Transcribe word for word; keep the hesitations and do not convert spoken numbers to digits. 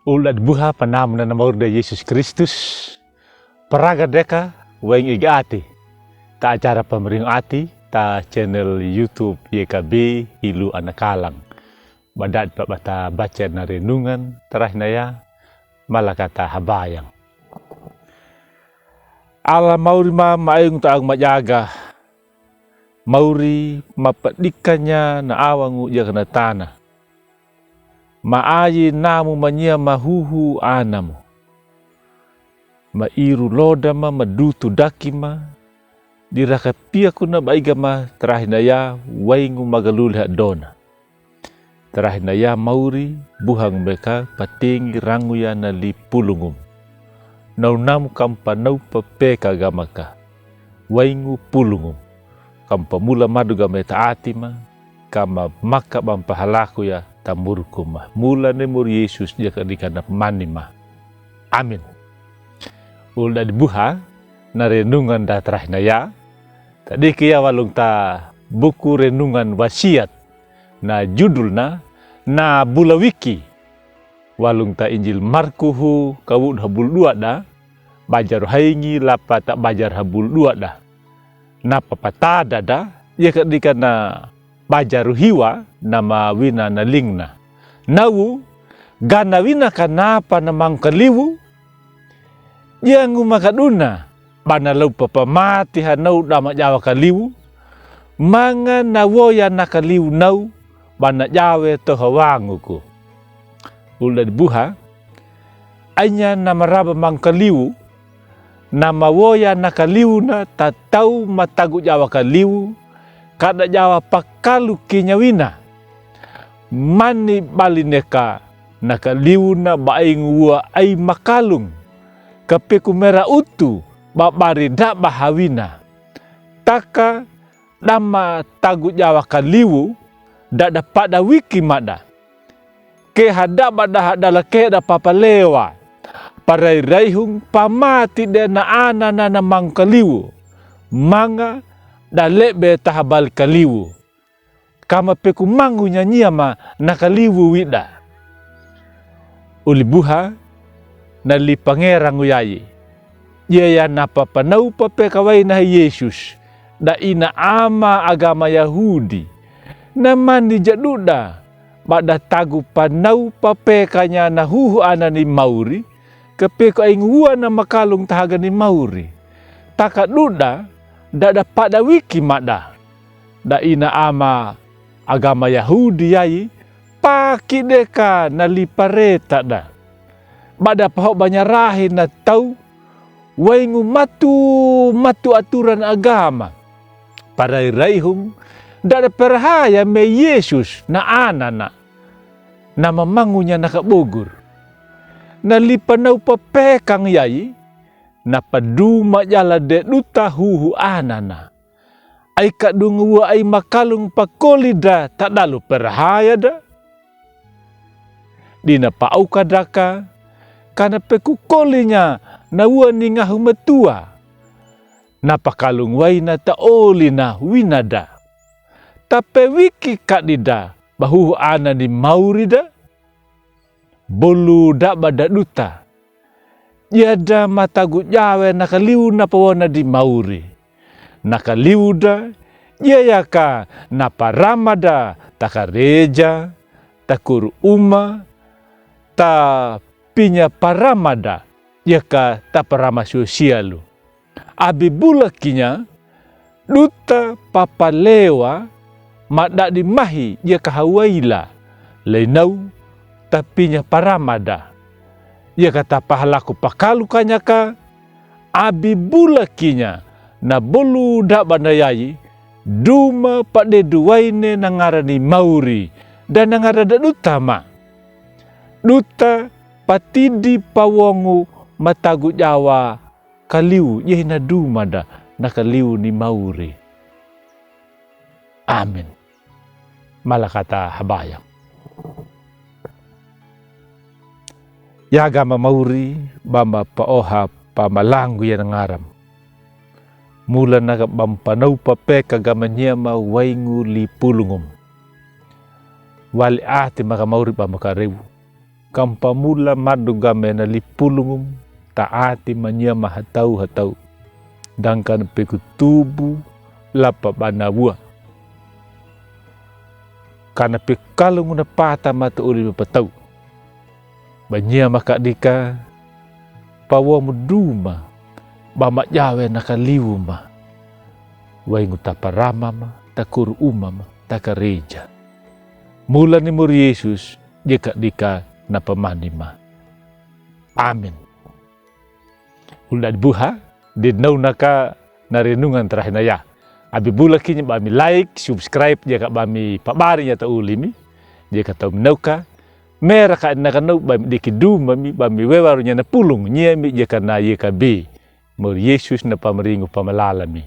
Ul dadi buha pa namuna na mauri da Yesus Kristus. Praga deka waingi ege ati ta acara pamringo ati ta channel YouTube Y K B Hilu Anakalang. Badadi pa bata baca na renungan tarahi na ya, malakata habayang. Ala mauri ma, ma aingu ta agu majaga. Mauri ma padikanya na awangu jaga na tana. Ma ayi namu manyia ma huhu anamu. Ma iru loda ma, ma dutu daki ma. Diraka piaku na baiga ma tarahi na ya waingu magaluli hadona. Tarahi na ya mauri buhangu meka patengi rangu ya na li pulungum. Nau namu kam panau papeka gama ka. Waingu pulungum. Kam pamula madu gama ya ta ati ma. Kama maka bampa halaku ya ta murku ma. Mula ne mur Yesus jaka dikana mani ma. Amin. Ul dadi buha na renungan da tarahi na ya. Tadiki ya walung ta buku renungan wasiat. Na judul na, na bula wiki. Walung ta Injil Marku hu kawudu habul dua da, bajaru haingi lapa ta bajaru habul dua da. Na papatada da, ya kadika na bajaru hiwa na ma wina na lingna. Nawu, gana wina ka napa na mangkaliwu, Yangu makaduna, bana lau papamati hanau dama jawa kaliwu, manga na woya na kaliwu nau, bana jawe to hawanguku. Ul dadi buha, anya na maraba mangkaliwu, na mawoya na kaliwu na tatau matagu jawa kaliwu, kada jawa pakalu kinya wina. Mani bali neka na kaliwu na baingu wua ai makalung. Kapeku mera utu babari daba hawina. Taka dama tagu jawa kaliwu dada pada wiki mada. Ke hadaba da hadala ke da papalewa. Parai raihung pamati de na ana na na mangkaliwu. Manga da lebe tahabali kaliwu. Kama peku mangu nyanyia ma na kaliwu wida. Uli buha na li pangerangu yayi. Yaya na papanau papeka waina hai Yesus. Da ina ama agama Yahudi. Na mani jaduda. Bada tagu panau papekanya na huhu ana ni mauri. Kapeku aingu wua na makalung tahaga ni mauri. Taka duda dada pada wiki mada. Da ina ama agama Yahudi yayi, paki deka na li pareta da. Bada paho banyarahi na tau, waingu matu, matu aturan agama. Parai raihung, dada perhaya me Yesus na ana na. Na mamangunya na kabogur. Na li panau papekang yayi, na paduma jala de duta huhu ana na. Ai kadungu wua ai makalung pakoli da tadalu perhaya da. Dina pauka daka, kana peku kolinya na wua ni ngahu matua. Na pakalung waina ta oli na wina da. Tape wiki kadi da, bahuhu ana ni mauri da. Bolu daba da duta. Yada matagu jawe na kaliwu na pawona di mauri. Na kaliwu da, yaya ka na parama da ta kareja, ta kuru uma, ta pinya parama da, yaka ta parama sosialu. Abi bula kinya, duta papalewa, madadi mahi, yaka hawaila, lainau, ta pinya parama da. Yaka ta pahalaku pakalu kanya ka, abi bula kinya, na bolu daba na yayi, duma padedu waine na ngara ni mauri, da na ngara da duta ma. Duta patidi pawongu matagu jawa kaliwu, yai na duma da na kaliwu ni mauri. Amin. Malakata habaya. Ya gama mauri, bamba paoha pamalangu ya na ngaram. Mula na ka bampanau papeka gama nyema waingu li pulungum. Wali ati maka mauri bamba karewu. Kampamula madonga me na lipulungum, taati ma nyia ma hatau-hatau. Dangka na pekutubu lapa bana wua. Ka na pekalungu na pata ma ta oli ma patau. Ba nyia ma kadika, pawamu duma, ba ma jawe na kaliwu ma. Waingu ta parama ma, ta koru uma ma, ta kareja. Mula ni mori Yesus, ye kadika na pamani ma. Amin. Ulu da dibuha, de nau naka na renungan tarahe na ya. Abi bula kini ba mi like, subscribe, ye ka ba mi pabari nyata uli mi, ye ka tau mi nauka, mera ka naka nau ba mi deki duma mi, ba mi wewaru nyana pulung, nyia mi ye ka na ye ka bi. Mori Yesus na pamaringu pamalala mi.